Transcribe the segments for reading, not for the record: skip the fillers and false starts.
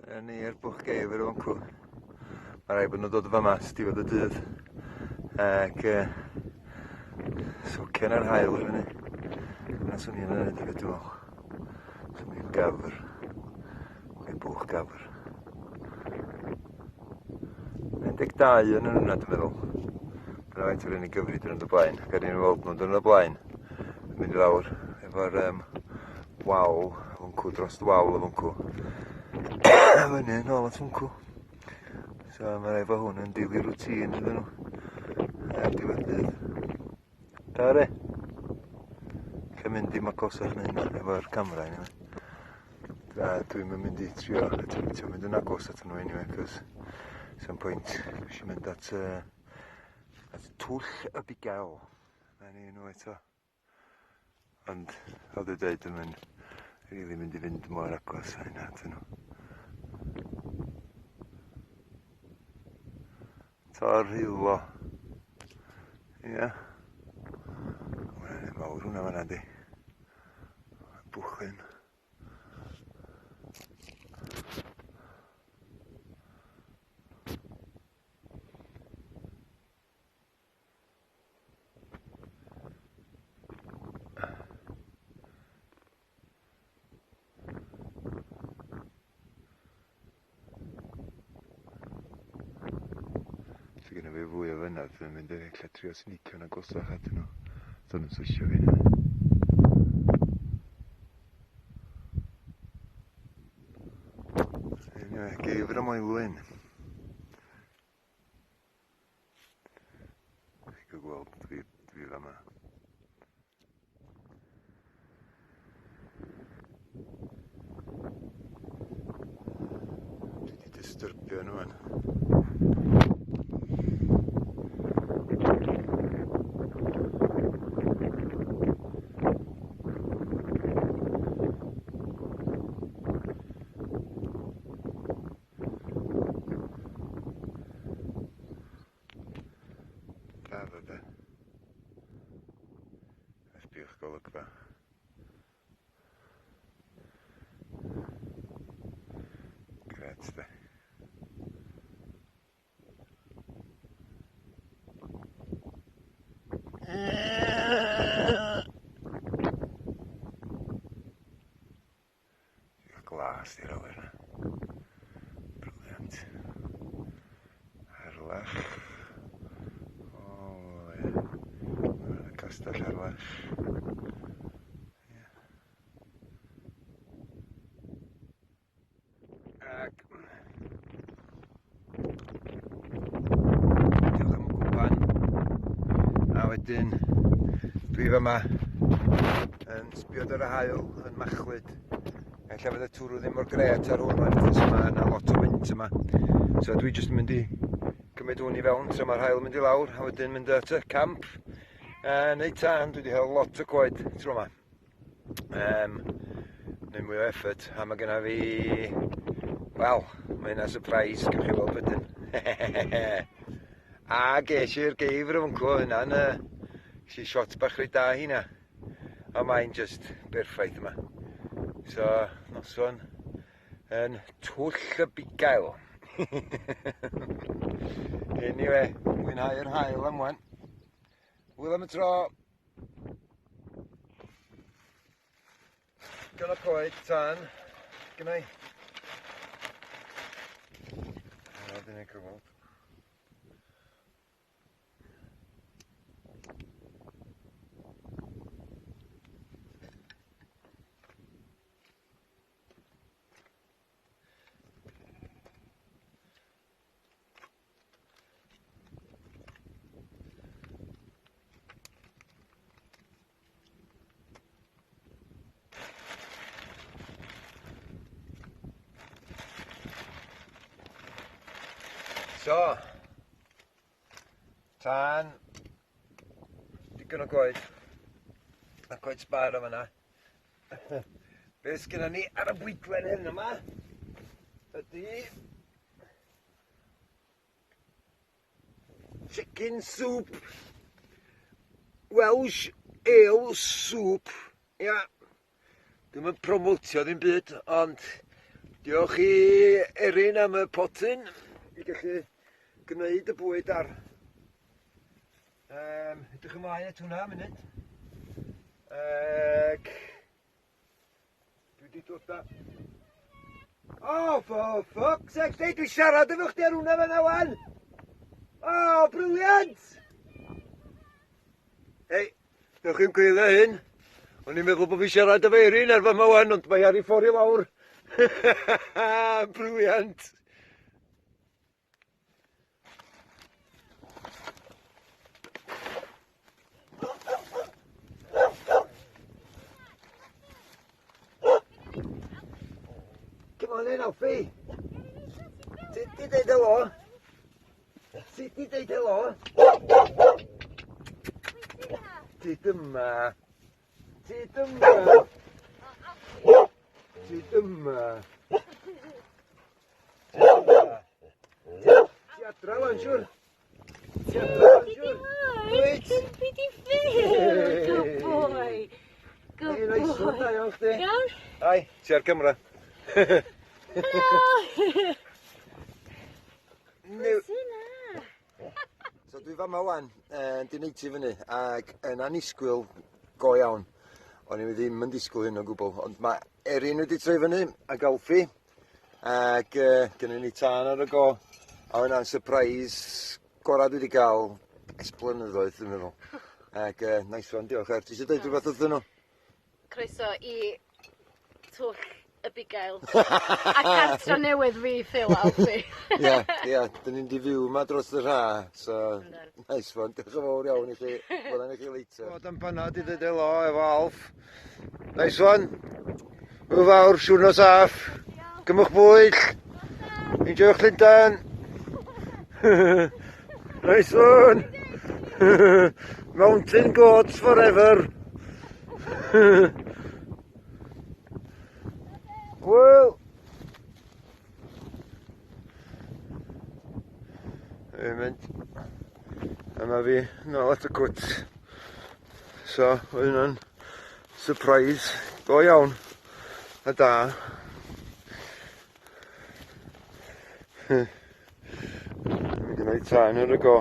Dyna ni ar bwch geifr o fancw. Mae rhaid bod nhw'n dod o fama diwedd y dydd. Ac uh, socian ar hael i fyny. Dyna swn i'n ei wneud dwi'n meddwl. Swn i'n gafr. Neu bwch gafr. 12 yn yna dwi'n meddwl. Dyna faint o'r unig gyfri dyn nhw'n blaen. Ac ar ni'n weld nhw'n dyn nhw'n blaen. Yn mynd i lawr efo'r um, wal hwncw dros wal o hwncw. Fyny yn ôl at hwncw. So mae rhaid bod hwn yn daily routine iddyn nhw. Ar diwedd dydd. Da re. Lle mynd dim agosach na hynna efo'r camera anyway. A dwi'n mynd i trio attemptio mynd yn agos at nhw anyway, cos some point dwi eisiau mynd at, uh, at twll y bugail. Na ni nhw eto. Ond, fel dwi'n dweud, dwi'm yn rili mynd i fynd mor agos â hynna atyn nhw. Torheulo. Ia. Mae'n mawr hwnna fan'na di. Bwchyn. So gyda fi fwy o fynadd, dwi'n mynd i ella trio sneakio'n agosach atyn nhw. So nhw'n swisio fi. Anyway, geifr y moelwyn. Chi'n cael gweld dwi, dwi fama. Dwi wedi disturbio nhw wan. Braf yde. Sbiwch golygfa. Gret de. Glas di'r awyr 'na. Brilliant. Harlech. O ie. Mae castell Harlech. Ie. Ac diolch am y gwpan. A wedyn dwi fyma yn sbio ar yr haul yn machlud. Ella fydd y twrw ddim mor gret ar hwn rwan achos mae yna lot o wynt yma. So dwi jyst yn mynd i cymryd hwn i fewn tra mae'r haul yn mynd i lawr a wedyn mynd at y camp a neud tân. Dwi wedi hel lot o coed tro yma. Um, neu mwy o effort a mae genna fi wel, mae yna surprise gewch chi weld wedyn. a ges i'r geifr yn fwncw hynna'n uh, ges i shot bach reit da hynna. A mae'n just berffaith yma. So, noson yn twll y bugail. anyway, mwynhau'r haul am wan. Hwyl am y tro. Digon o coed tân gynnau. Anodd i ni gweld. So, tân, digon o goed, a coed sbar o fanna. Be sgynna ni ar y bwydlen hyn yma ydy Chicken soup. Welsh ale soup. Ia. Dwi'm yn promotio ddim byd, ond Diolch i Erin am y potyn i gallu gwneud y bwyd ar. Edrych ymlaen at hwnna am munud. Ac dwi wedi dod â... Oh, for fuck's sake, dwi dwi'n siarad efo chdi ar hwnna fan'na wan! Oh, brilliant! Hei, newch chi'm coelio hyn. O'n i'n meddwl bod fi siarad efo Erin ar fama wan, ond mae ar ei ffordd i lawr. Brilliant! Come on in, Alfie. Ti di deud helo? Ti di deud helo? Ti yma. Ti yma. Ti yma. Ti adra wan, siwr? Ti adra wan, siwr? Wyt? Fi di ffil! Good boy! Good Hey, nice one, boy! da iawn chdi. Iawn? Ai, ti ar Gymra. Helo! New. Sy'n na? So dwi fama wan, yn di neud ti fyny, ac yn annisgwyl go iawn. O'n i ddim yn disgwyl hyn o gwbl, ond mae Erin wedi troi fyny, ac Alfie, ac gynnon ni tân ar y go. A hwnna'n surprise gorau dwi wedi cael ers blynyddoedd, dwi'n meddwl. Ac nice one, diolch Er. Ti eisiau dweud rhywbeth wrthyn nhw? Croeso i Twll y Bugail. A cartra newydd fi, Phil Alfie. Ie, ie, dyn ni'n di fyw yma dros yr ha, so Yndan. nice one, diolch yn fawr iawn i chi. Welwn i chi later. Bod yn panad i ddweud helo efo Alf. Nice one. Hwyl fawr, siwrno saff. Gymwch bwyll. Enjoywch Llundain. Nice one. Mountain goats forever. Hwyl. Dwi'n mynd. Yma fi nôl at y cwt. So, oedd hwnna'n surprise go iawn a da. Mynd i wneud tân ar y go.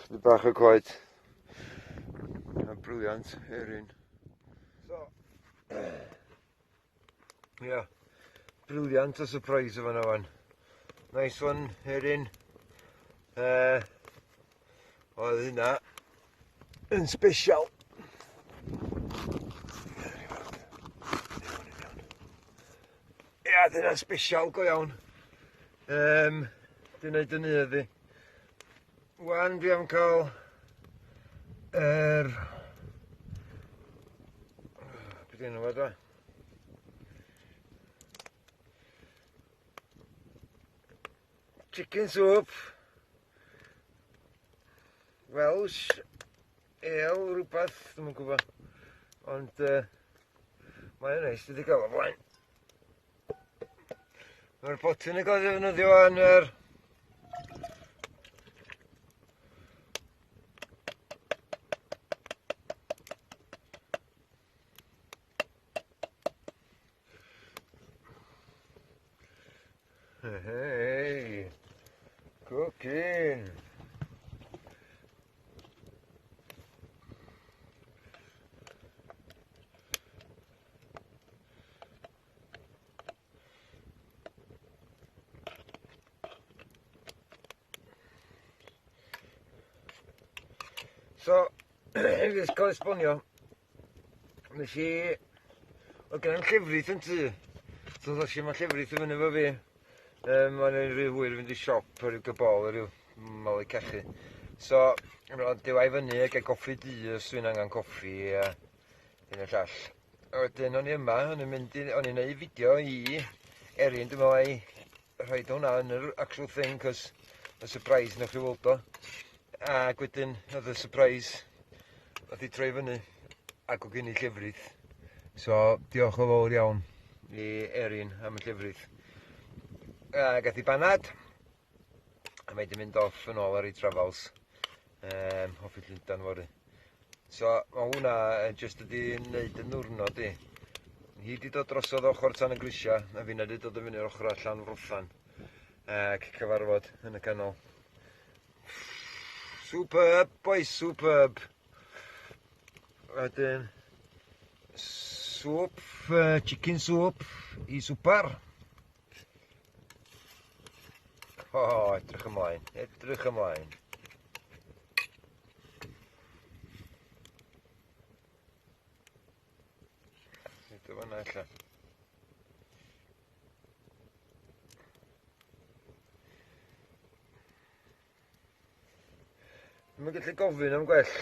Chydig bach o coed. A brilliant, Erin. So, ia, yeah, brilliant o surprise o fan'na wan. Nice one, Erin. Oedd hynna yn special. Ia, dyna'n special go iawn. Dwi'n neud yn nydd i. Wan dwi am cael yr... Be di enw fo dwa? Chicken soup. Welsh ale rhywbeth, dwi'm yn gwybod. Ond mae'n neis, dwi wedi cael o blaen. Mae'r potyn yn cael ei ddefnyddio yn yr Hey, cooking. So, i jyst cael esbonio, nes i, oedd gen i'm llefrith yn tŷ, so ddos i ma llefrith i fyny efo fi. O'n i'n rhy hwyr i fynd i siop a ryw gybol a ryw malu cachu. So, o'n dewa i fyny a gael coffi du os dwi'n angen coffi a hyn a llall. A wedyn o'n i yma, o'n i'n mynd i, o'n i'n neud fideo i Erin, dwi'n meddwl ai rhoid hwnna yn yr actual thing, cos y surprise newch chi weld o. Ac wedyn oedd y surprise oedd i troi fyny ac oedd gen i llefrith. So diolch yn fawr iawn i Erin am y llefrith. A gath i banad, a mae di mynd off yn ôl ar ei travels. Off i Llundain fory. So mae hwnna jyst wedi wneud y nwrnod i. Hi 'di dod drosodd ochr Tan y Grisia, a finna 'di dod i fyny'r ochr allan Llanfrothen ac cyfarfod yn y canol. Superb, boys, superb. Wedyn, soup, chicken soup i swpar. O, edrych ymlaen, edrych ymlaen. Nid o fanna ella. Dwi'm yn gallu gofyn am gwell.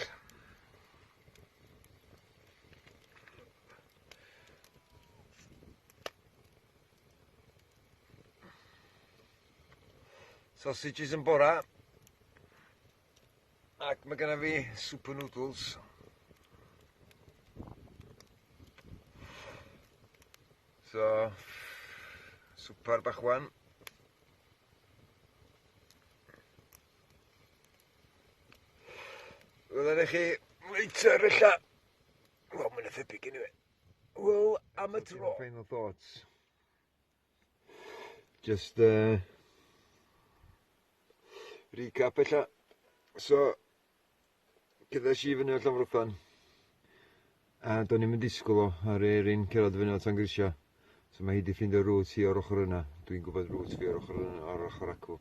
Sausages yn bora. Ac mae genna fi super noodles. So, swpar bach wan. Welwn i chi later ella. Wel, mae'n thebyg anyway. Wel, am y tro. Final thoughts. Just recap ella. So, cerddais i fyny o Llanfrothen a do'n i'm yn disgwyl o ar Erin cerdded fyny o Tangrisia. So mae hi 'di ffindio route hi o'r ochr yna. Dwi'n gwybod route fi o'r ochr yna, o'r ochr acw.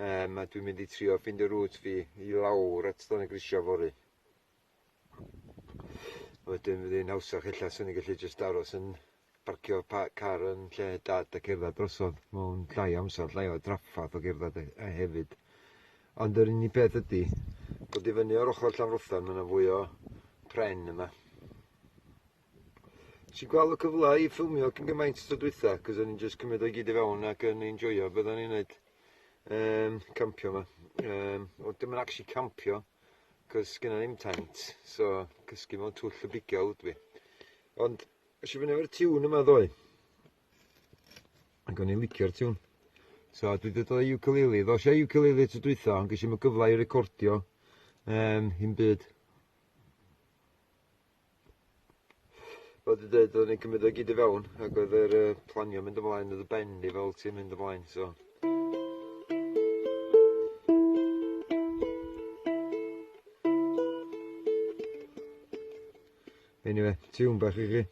A dwi'n mynd i trio ffindio route fi i lawr at Danygrisia fory. Wedyn fydd hi'n hawsach ella 'swn i'n gallu jyst aros yn parcio pa- car yn lle dad a cerdded drosodd mewn llai o amser, llai o drafferth o gerdded hefyd. Ond yr unig peth ydy, dod i fyny o'r ochr Llanfrothen, mae yna fwy o pren yma. Nes i gweld y cyfle i ffilmio cyn gymaint tro dwytha, cos o'n i'n jyst cymryd o i gyd i fewn ac yn enjoyo beth o'n i'n neud. Campio 'ma. Wel, dim yn actually campio, cos sgynna ni'm tent, so cysgu mewn twll y bugail ydw i. Ond es i fyny efo'r tiwn yma ddoe, ac o'n i'n licio'r tiwn. So dwi 'di dod â ukulele, ddos i â ukulele tro dwytha, ond ges i'm y gyfle i recordio hyn byd. Fel dwi'n dweud, oedden ni'n cymryd o gyd i fewn, ac oedd yr planio mynd ymlaen, oedd y ben i fel ti'n mynd ymlaen, so... Anyway, tiwn bach i chi.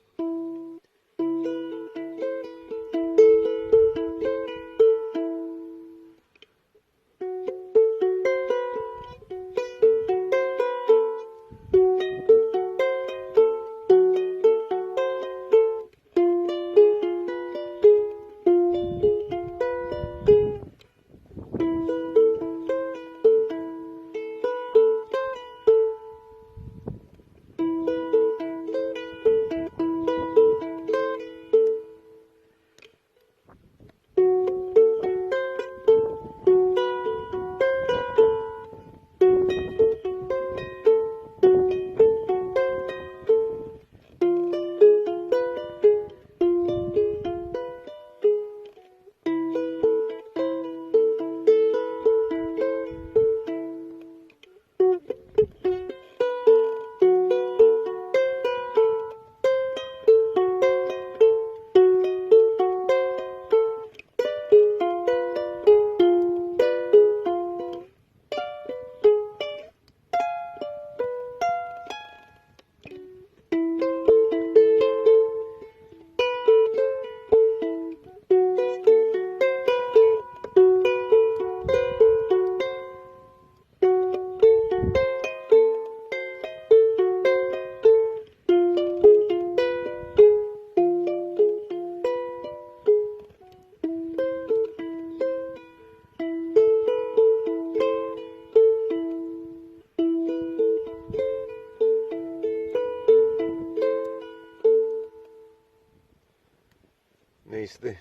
Neis di.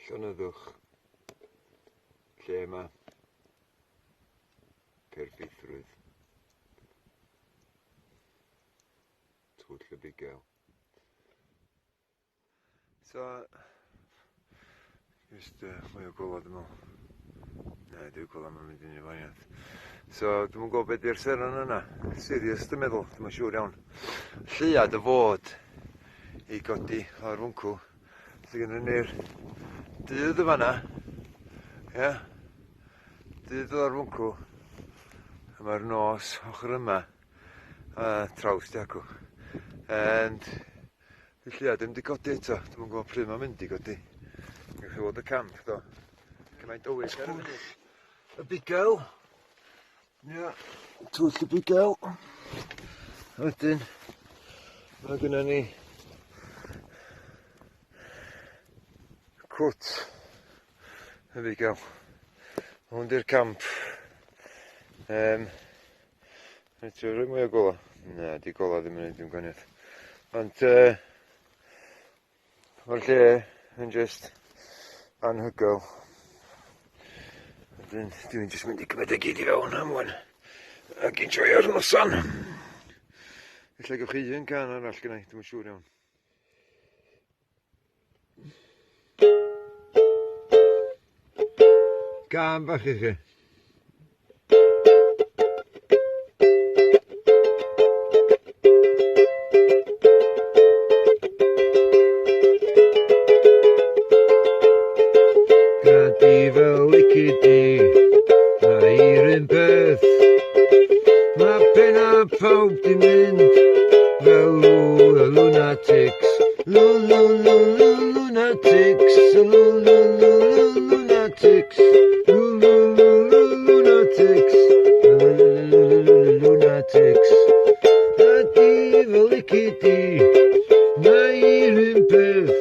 Llonyddwch. Lle yma. Perffeithrwydd. Twll y bugail. So, just mwy o gwaelod dwi'n meddwl. Na, dwi'n gweld am mynd i wneud wahaniaeth. So dwi'm yn gwybod be di'r seren yna. Sirius dwi'n meddwl, dwi'm yn siŵr iawn. Lleuad y fod i godi o'r fwncw. So gynnon ni'r dydd y fanna. Ia. Yeah. Dydd o'r fwncw. A mae'r nos ochr yma. A traws di acw. And Di lleuad ddim di codi eto. Dwi'm yn gwybod pryd mae'n mynd i godi. Gewch chi weld y camp do. Cymaint dywyll ar y funud. Y bugail. Ia, twll y bugail. A wedyn, mae gynnon ni cwt y bugail. Hwn di'r camp. Um, Reit, ti'n rhoi mwy o gola? Na, di gola ddim yn neud dim gwaniaeth. Ond, mae'r lle yn just anhygoel. Wedyn, dwi'n just mynd i gymryd y gyd i fewn am wan. Ac enjoyo'r noson. Ella gewch chi un can arall gynnau, dwi'n siŵr iawn. Gân bach i chi. Gad di fel lici di, mae i'r un peth. Mae penna pawb di mynd fel lunatics. Lu lu lu lu lunatics. Lu lu lu lu lunatics. Lu lu lu lu lunatics. Lu lu lu lu lu lunatics. A di fel lici di, mae i'r un peth.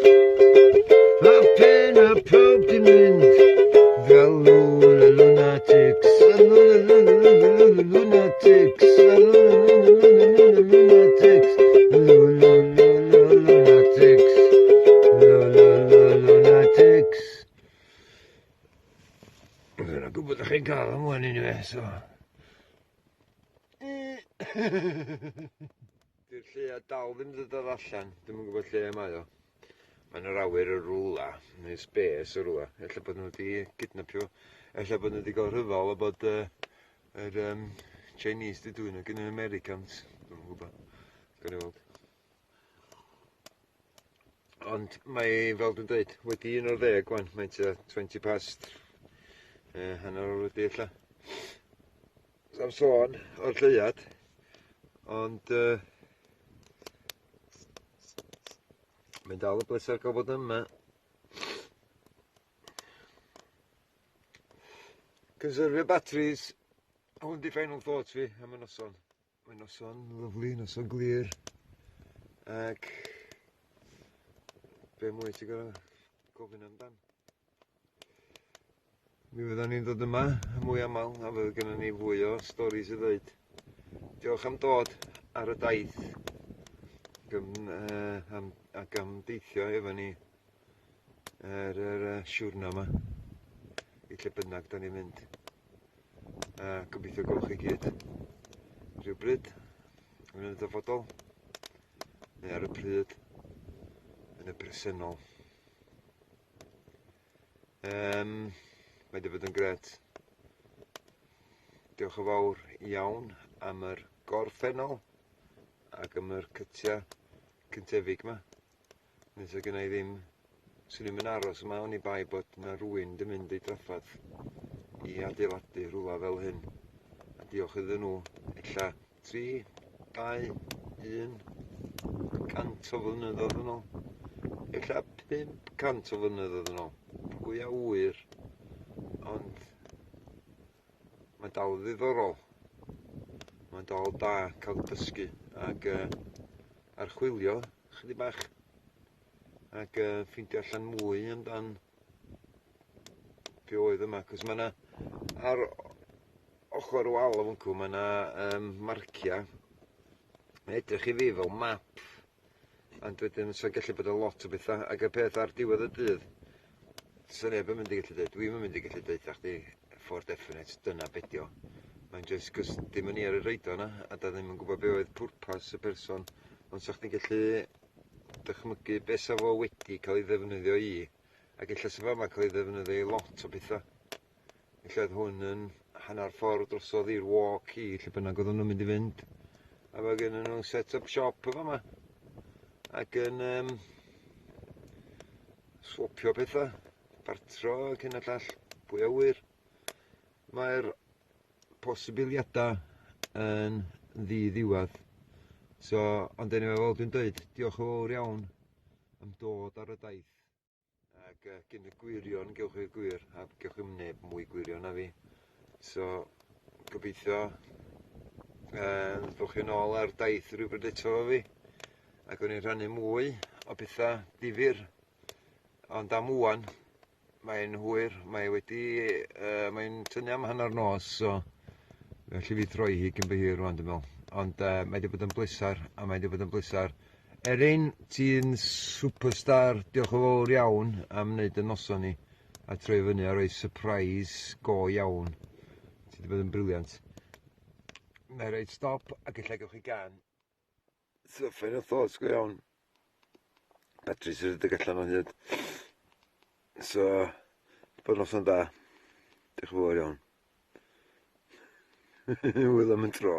A pen a pawb di mynd fel lu lunatics. Lu lu lu lu lu lunatics. Lu lu lu lu lu lunatics. Lu lu lu lu lunatics. Lu lu lu lunatics. Dwi'n gwybod ydych chi'n cael am wan anyway, so... Di'r lleuad dal ddim wedi dod allan, dwi'm yn gwybod lle mae o. Mae'n yr awyr y rwla, neu space y rwla. Ella bod nhw wedi kidnapio, ella bod nhw wedi cael rhyfel a bod yr Chinese wedi dwyn nhw gan yr Americans. Dwi'm yn gwybod. Gawn ni weld. Ond mae, fel dwi'n dweud, wedi 11 wan, mae'n tua 20 past, hanner awr wedi ella. Sam sôn o'r lleuad, ond mae'n dal y bleser gael bod yma. Conserfio batteries, hwn di final thoughts fi am y noson. Mae'n noson lyfli, noson glir, ac be mwy ti'n gorau gofyn amdan? Mi fyddan ni'n dod yma yn mwy aml a fydd gennym ni fwy o storis i ddweud. Diolch am dod ar y daith gym, am, ac am deithio efo ni ar yr siwrna yma i lle bynnag da ni'n mynd. A gobeithio gwelwch chi gyd rhywbryd yn y dyfodol neu ar y pryd yn y presennol. Mae wedi bod yn grêt. Diolch yn fawr iawn am yr gorffennol ac am yr cytiau cyntefig yma. Nes o gynna i ddim, swn i'm yn aros yma oni bai bod na rhywun di mynd i drafferth i adeiladu rhywle fel hyn. A diolch iddyn nhw, ella 3, 2, 1, 100 o flynyddoedd yn ôl. Ella 500 o flynyddoedd yn ôl. Pwy a ŵyr. Ond mae'n dal yn ddiddorol. Mae'n dal da cael dysgu ac archwilio chydig bach ac ffeindio allan mwy amdan be oedd yma. Cos mae yna ar ochr y wal o fwncw mae yna marciau. Mae'n edrych i fi fel map, ond wedyn sa'n gallu bod yn lot o bethau. Ac y peth ar diwedd y dydd, sa neb yn mynd i gallu dweud, dwi'm yn mynd i gallu dweud chdi for definite, dyna be dio. Mae'n just, cos dim yn ni ar y reid o yna, a da ddim yn gwybod be oedd pwrpas y person, ond sa chdi'n gallu dychmygu be sa fo wedi cael ei ddefnyddio i, ac ella sa fo yma cael ei ddefnyddio i lot o bethau. Ella oedd hwn yn hanner ffordd drosodd i'r walk i lle bynnag oedden nhw'n mynd i fynd. A mae gen nhw set up shop yn fama. Ac yn um, swopio pethau, bartro ac hyn a llall, pwy a wyr. Mae'r posibiliadau yn ddi-ddiwedd. So, ond anyway, fel dwi'n dweud, diolch yn fawr iawn am dod ar y daith. Ac uh, gyn y gwirion, gewch chi'r gwir, a gewch chi'm neb mwy gwirion na fi. So, gobeithio uh, ddwch chi'n ôl ar daith rhywbryd eto efo fi. Ac o'n i'n rhannu mwy o bethau difyr. Ond am ŵan, Mae'n hwyr, mae wedi, uh, mae'n tynnu am hanner nos, so felly fi troi hi cyn bo hir rwan dwi'n meddwl. Ond uh, mae wedi bod yn bleser, a mae wedi bod yn bleser. Erin, ti'n superstar, diolch yn fawr iawn am wneud y noson ni a troi fyny a rhoi surprise go iawn. Ti wedi bod yn briliant. Na i roid stop ac ella gewch chi gan. So final thoughts go iawn. Batri sy'n rhedeg allan o hyd. So, bod noson da. Diolch yn fawr iawn. Hwyl am y tro.